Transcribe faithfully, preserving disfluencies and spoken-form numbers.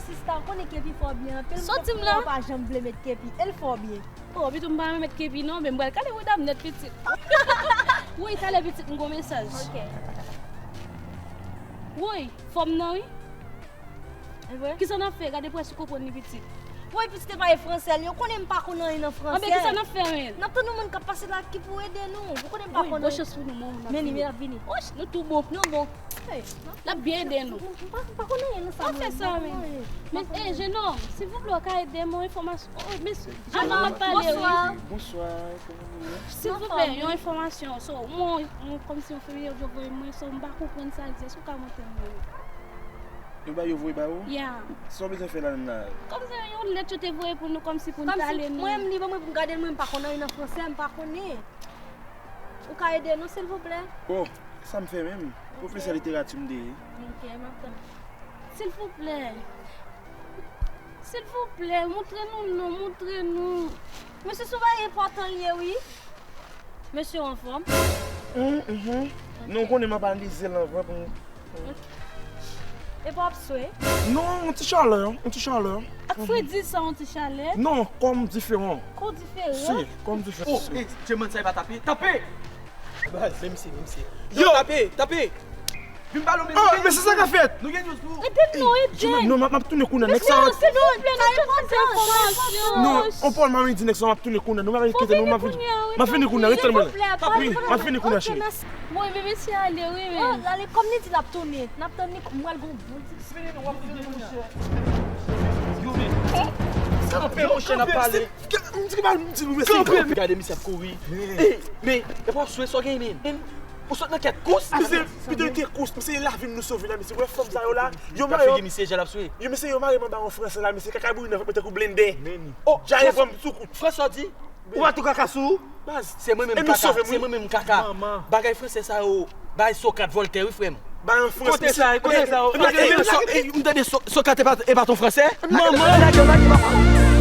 Sista, ou konnen kepi fè w byen anpil. Sòti m la. Ou pa janm vle met kepi, e l fè w byen. Oh, pitit, m pa renmen met kepi non, men m pral kale woy dam nèt pitit. Woy, talè pitit, m gon mesaj. Ok. Woy, fò m nan wi. E vre? Kisa n ap fè? Gade pou wè si w konprann li pitit. Woy, pitit, e pa e fransè li, ou konnen m pa konn anyen nan fransè. Anben, kisa n ap fè, men? N ap tann yon moun k ap pase la ki pou ede nou. Ou konnen m pa konn anyen. Woy, bon chans pou nou, men yon moun ap vini. Men li, men l ap vini. Woy, nou tou bon. Nou bon. L ap byen ede nou. M pa, m pa konn anyen nan sa. Pa fè sa, men. Men, eh, jenòm, silvouplè, w ka ede m yon enfòmasyon. Oh, mesye, jenòm ap pale, wi. Bonswa, kòman nou ye? Silvouplè, yon enfòmasyon. So, mwen, mwen, kòmsi yon fanmi yo voye mwen, so, m pa konprann sa l di. Èske w ka montre m li? Yo ba yo voye ba ou? Ya. Sa w bezwen fè la menm la? Kòmsi yon lèt yo te voye pou nou, kòmsi pou n ta ale nou. Mwen, m li ban mwen pou m gade l, mwen, m pa konn anyen nan fransè, m pa konnen. Ou ka ede nou, silvouplè? Bon, sa m fè menm? Pwofesè literati m te ye. Ok, m ap tann. Silvouplè. Silvouplè, montre nou non, montre nou. Mesye, se yon bagay enpòtan li ye, wi. Mesye, ou anfòm? Hum, mhm. Non, ou konnen m ap analize l anvan pou m. E pa w ap swe? Non, yon ti chalè, yon ti chalè. Ak fredi sa, yon ti chalè? Non, kò m diferan. Kò w diferan? Si, kò m diferan. Oh, eh, Djemann, sa e pa tape. Tape! Baz, men misye, men misye. Yo, tape, tape! Vin pale w, men. Oh, men se sa k ap fèt. Nou gen news pou ou. Ede m non, ede m. Non, m ap, m ap tounen kounye a, nèg sa. Mesye, silvouplè, nou bezwen enfòmasyon. Non, on pòl m ap di nèg sa, m ap tounen kounye a. Nou pa kite nou, m ap vini. M ap vini kounye a, ret tande mwen. Wi, m ap vini kounye a, cheri. Bon, ebyen, mesye ale, wi, men. Oh, ale, kòm li di l ap tounen, n ap tann li, m pral gon bon ti. Vini, nou, w ap vini, monchè. Yo, men. Kanpe, monchè, n ap pale. M di, m di, m di, mesye. Gade, misye ap kouri. Eh, men, e pa w swe sa w genyen, men. Ou sot nan kèk kous? Misye, pito te kous, misye, lavi m nou sove la, misye. Wè fanm sa yo la, yo mare yo. Misye, jan l ap swe. Yo, misye, yo mare m anba yon fransè la, misye, kaka bouri nan vant mwen tankou blende. Oh, jan yo pran m sou kout. Fransè di? Ou pa tou kaka sou ou? Baz, se mwen menm kaka, se mwen menm kaka. Bagay fransè sa yo, bay Sokrat Voltè wi, frè m. Bay yon fransè. Kote sa, kote sa yo? M tande Sokrat e pa, e pa t yon fransè. Manman.